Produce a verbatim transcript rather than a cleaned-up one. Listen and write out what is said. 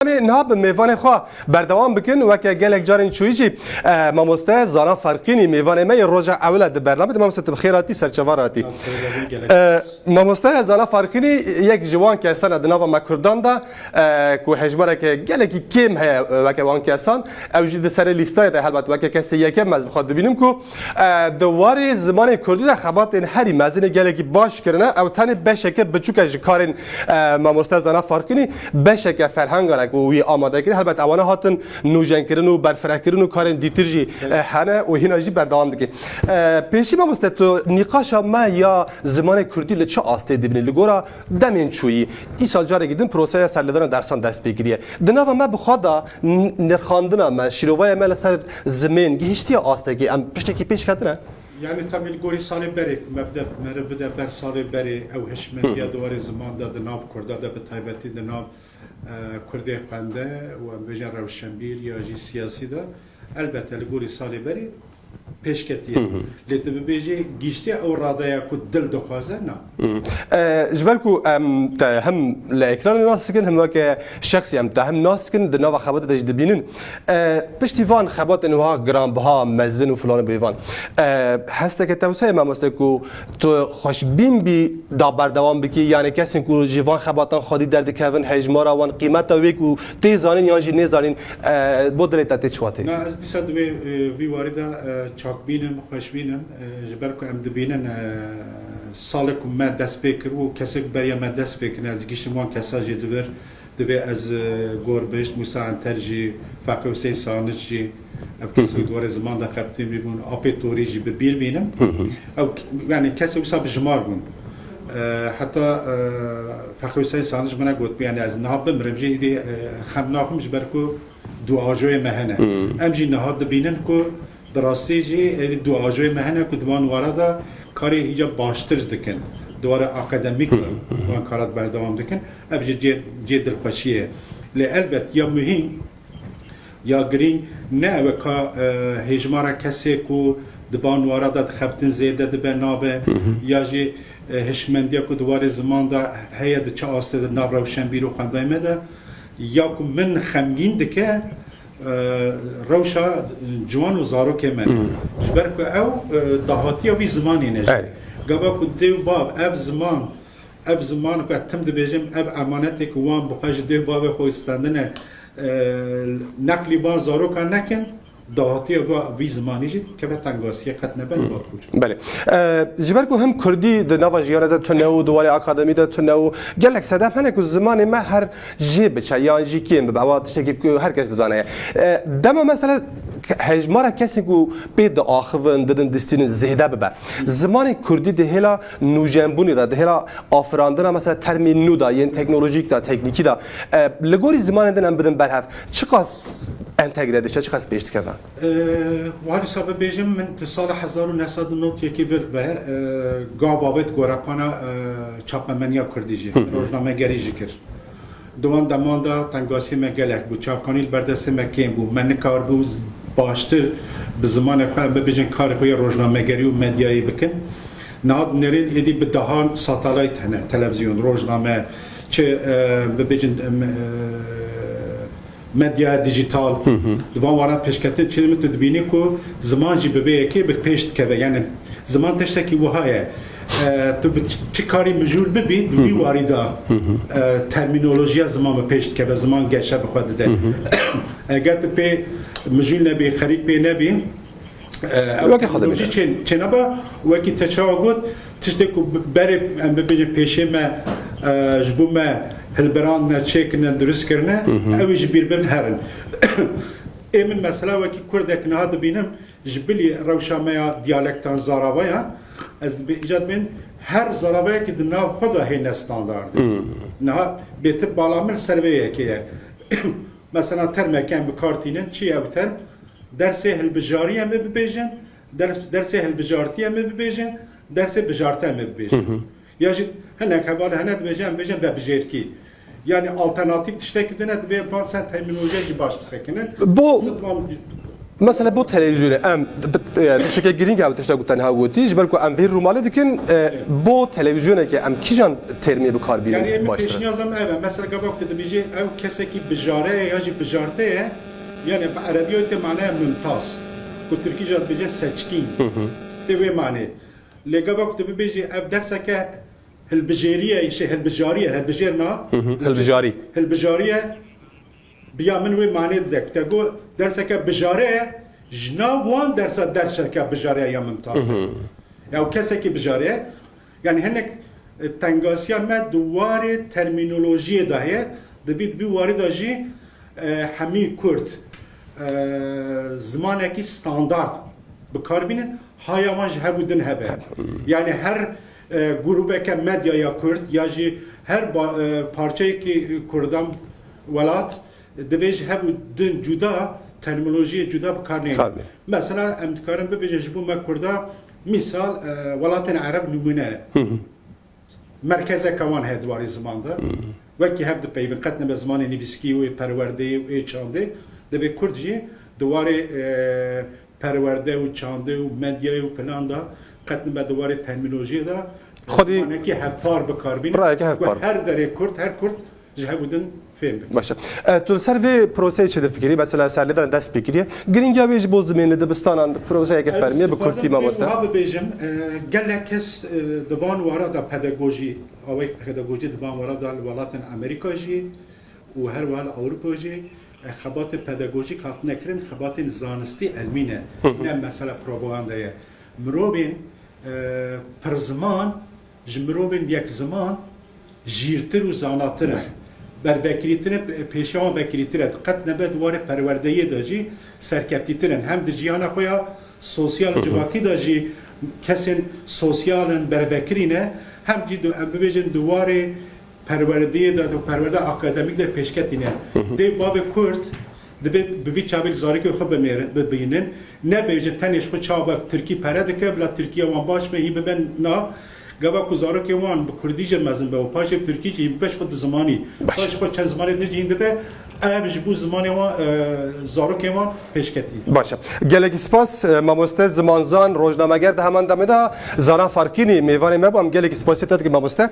Em ê niha bi mêvanê xwe berdewam bikin. Weke gelek carên çûyî jî, e, mamoste Zana Farqînî mêvanê me yê roja ewil e di bernamê de. Mamoste, tu bi xêr hatî, serçava hatî. E, mamoste Zana Farqînî yek ji wan kesan e di nava me Kurdan de, e, ku hejmareke gelekî kêm heye, e, weke wan kesan. Ew jî di serê lîstayê de helbet weke kesê yekem ez bi xwe dibînim ku, e, di warê zimanê kurdî de xebatên herî mezin ê gelekî baş kirine. Ew tenê beşeke biçûk e ji karên, e, mamoste Zana Farqînî, beşeke ferhengan e ku wî amade kir. Helbet ewana hatin nûjenkirin û berfirehkirin û karên dîtir jî, e, hene û hîna jî berdewam dike. E, pêşî mamoste, tu nîqaşa me ya zimanê kurdî li çi astê dibînî? Li gora demên çûyî, îsal carekî din proseya serlêdana dersan dest pê kiriye. Di nava me bi xwe de n-, nirxandina me, şîrovaya me li ser zimên gihiştiye astekê, em piştekî pêş ketine? Yani tabii li gorî salê berê ku me bide, meriv bide ber salê berê, ew hişmendiya di warê ziman de di nav Kurda de, bi taybetî di nav, e, Kurdê xwende û em bêjin rewşenbîr ya jî siyasî de, elbette li gorî salê berê pêşketiye. Hı hı. Lê tu bibêjî giştî ew radeya ku dil dixwaze, na. Hı. E, ji ber ku em te him li ekranê nas dikin, him weke şexsî em te him nas dikin, di nava xebatê de jî dibînin. E, piştî van xebatên wiha giranbiha, mezin û filan û bêvan, e, hesteke te wisa ye mamoste ku tu xweşbîn bî da berdewam bikî, yanî kesên ku ji van xebatan xwedî derdikevin, hejmara wan, qîmeta wê ku tê zanîn yan jî nêzanîn, e, bo dilê te tê çi watê? Na, ez dîsa divê, e, vî warî de, e, çakbîn im, xweşbîn im, e, ji ber ku em dibînin, e, salê ku me dest pê kir û kesê ku beriya me dest pê kirin, ez gihiştim wan kesa jî di vir, divê ez, e, Gorbişt, Musa Enter jî, Feqî Huseyîn Sanic jî, ev kesê ku di warê ziman de xebitîn bîbûn, Apê Torî jî bi bîr bînim. Ew, yani kesê wisa bijimar bûn. E, heta, e, Feqî Huseyîn Sanic min e gotibû, yani ez niha bimirim jî, îdî, e, xem naxim ji ber ku du ajoyê me hene. Em jî niha dibînin ku bi rastî jî êdî du ajoyê me hene ku di van wara de karê îca baştir dikin. Di wara akademîk de van kara berdewam dikin. Ev jî cê, cê dilxweşiyê ye. Lê elbet ya muhîm, ya girîng ne ew e ka, e, hêjmara kesê ku di van wara de dixebitin zêde dibe nabe, ya jî, e, hişmendiya ku di warê ziman de heye di çi astê de nav rewşenbîr û xwendayê me de, ya ku min xemgîn dike, e, rewşa ciwan û zarokê me. Ji ber ku ew, e, dahatiya vî zimanê ne jî. Gava ku dê û bav ev ziman, ev ziman ku ez tim dibêjim, ev emanetê ku wan bi xwe ji dê û bavê xwe stendine, e, neqlî van zarokan nekin, dahatiya va-, vî zimanî jî dikeve tengasiyê, qet nebe li Bakur. Belê. E, ji ber ku him kurdî di nava jiyana de tune û di warê akademî de tune û gelek sedef hene ku zimanê me her jê biçe yan jî kêm bibe. Ewa tiştekî ku her kes dizane ye. E, dema mesela hejmara kesên ku pê diaxivin, didin distînin zêde bibe. Zimanê kurdî di hêla nûjenbûnê de, di hêla afirandina mesela termên nû de, yên teknolojîk de, teknîkî de, e, li gorî zimanên din em bidin berhev, çiqas entegre diçe, çiqas pêş dikeve? E, wiha dîsa bibêjim, min di sala hezar û neh sed û nod yekê vir ve, e, gav avêt gorepana, e, çapemeniya kurdî jî, rojnamegerî jî kir. Di wan deman de tengasiyê me gelek bû, çavkanî li ber destê me kêm bû, me nikaribû z-, baştir bi zimanê xwe, em bibêjin, karê xwe yê rojnamegerî û medyayê bikin. Niha dinêrîn êdî bi dehan satelayt hene, televizyon, rojname, çi, e, bibêjin, em, e, medya dijîtal. Di van waran pêşketin çêdibin, tu dibînî ku ziman jî bi vê yekê bi pêş dikeve. Yani ziman tiştekî wiha ye. E, tu bi çi, çi karî mijûl bibî, bi wî warî de, e, termînolojiya ziman bi pêş dikeve, ziman geşe bi xwe dide. Eger tu pê mijûl nebî, xerîk pê nebî, e, ew Weke xwe teknolojî dibîne. çê-, çênaba, wekî te çawa got, tiştê ku bi-, berê, em bibêjin pêşê me, e, ji bo me hilbirandine, çêkirine, dirust kirine, ew ê ji bîr bin herin. Ê min mesela wekî kurdek niha dibînim, ji bilî rewşa me ya diyalektan zaravayan, ez dibê îca dibên her zaravayekî di nav xwe de hêne standard e. Niha bêtir bala min li ser vê yekê ye. Mesela termeke em bi kar tînin, çi ye ew term? Dersê hilbijarî em ê bibêjin, ders, dersê hilbijartî em ê bibêjin, dersê bijartî em ê bibêjin. Ya jî hinek heval hene dibêjin, em bêjin vebijêrkî. Yani alternatîf tiştekî dine, divê van sen termînolojiya jî baş bisekinin. Bo- Zitman Mesela bo televîzyonê em bi- e, tişteke girîng ew tişta ku tenha gotî, ji ber ku em vê rûmalê dikin, e, bo televîzyoneke em kîjan termê bi kar bînin Yani em baştir? Pêşniyazem ev e. Mesela gava ku dibêjê ew kesekî bijare ye ya jî bijarte ye. Yani bi erebî te manaya mumtaz. Ku tirkî jî dibêje seçkîn. Tê wê manê. Lê gava ku tu bibêjî ev derseke hilbijêrî ye, şey hilbijarî ye, hilbijêr na. Hilbijarî. Hilbijarî ye. Biya min wê manê dide. Ku te got derseke bijare ye, ji nav wan dersa derseke bijare ye ya mumtaz e. Ya û kesekî bijare ye. Yani hinek e, tengasiya me di warê termînolojiyê de heye. Dibî, dibî warê de jî e, hemî kurd e, zimanekî standard bi kar bînin. Haya wan ji hev û din hebe. Yani her e, grûbeke medya ya kurd ya jî her ba- e, parçeyekî kurdan welat divê ji hev û din cuda termînolojiyê cuda bi kar neynin. Kar neynin. Mesela em dikarin bibêjin ji bo me kurda mîsal e, welatên ereb nimûne ne. Merkezeke wan heye di warê ziman de. Wekî hev dipeyvin, qet nebe zimanê nivîskî û ê perwerdeyê û ê çandê. Dibê kurd jî di warê e, perwerde û çandê û medyayê û filan de qet nebe di warê termînolojiyê de Xwedî zimanekî hevpar bi kar bîne. Rayeke hevpar. Ku her derê kurd, her kurd ji hev û din fêm bike. Baş e. E, tu li ser vê proseyê çi difikirî? Mesela ser lêdan dest pê kiriye. Girîngiya wê ji bo zimên li dibistanan proseyeke fermî ye bi kurtî mamoste. Wiha bibêjim, e, gelek kes e, di van wara da pedagojî, awek pedagojî di van wara da li welatên Amerîka jî û her wiha li Ewropa jî e, xebatên pedagojîk hatine kirin, xebatên zanistî elmî ne. Ne mesela propaganda ye. Mirovên e, pirziman ji mirovên yekziman jîrtir û zanatir in. Berbekirîtir in, pêşiya wan vekirîtir e. Qet nebe di warê perwerdeyê de jî serkevtîtir in. Hem di jiyana xwe ya sosyal û civakî de jî kesên sosyal in, berbekirî ne, hem jî di- em bibêjin di warê perwerdeyê de, di perwerde akademîk de pêşketî ne. Dê û bavê kurd divê bi vî çavê li zarokê xwe binêrin, bibînin. Nebêjin tenê ji xwe çawa tirkî pere dike, bila tirkiya wan baş be, hîn bibe na. Gava ku zarokê wan bi kurdî jî mezin be û paşê bi tirkî jî hîn bibe ji xwe di zimanî. Paşê xwe çend zimanê din jî hîn dibe. Ev ji bo zimanê wan, e, zarokê wan pêşketî. Baş e. Gelekî spas, e, mamoste, zimanzan, rojnameger di heman demê de Zana Farkînî mêvanê me bû. Em gelekî spasiyê te dikin mamoste.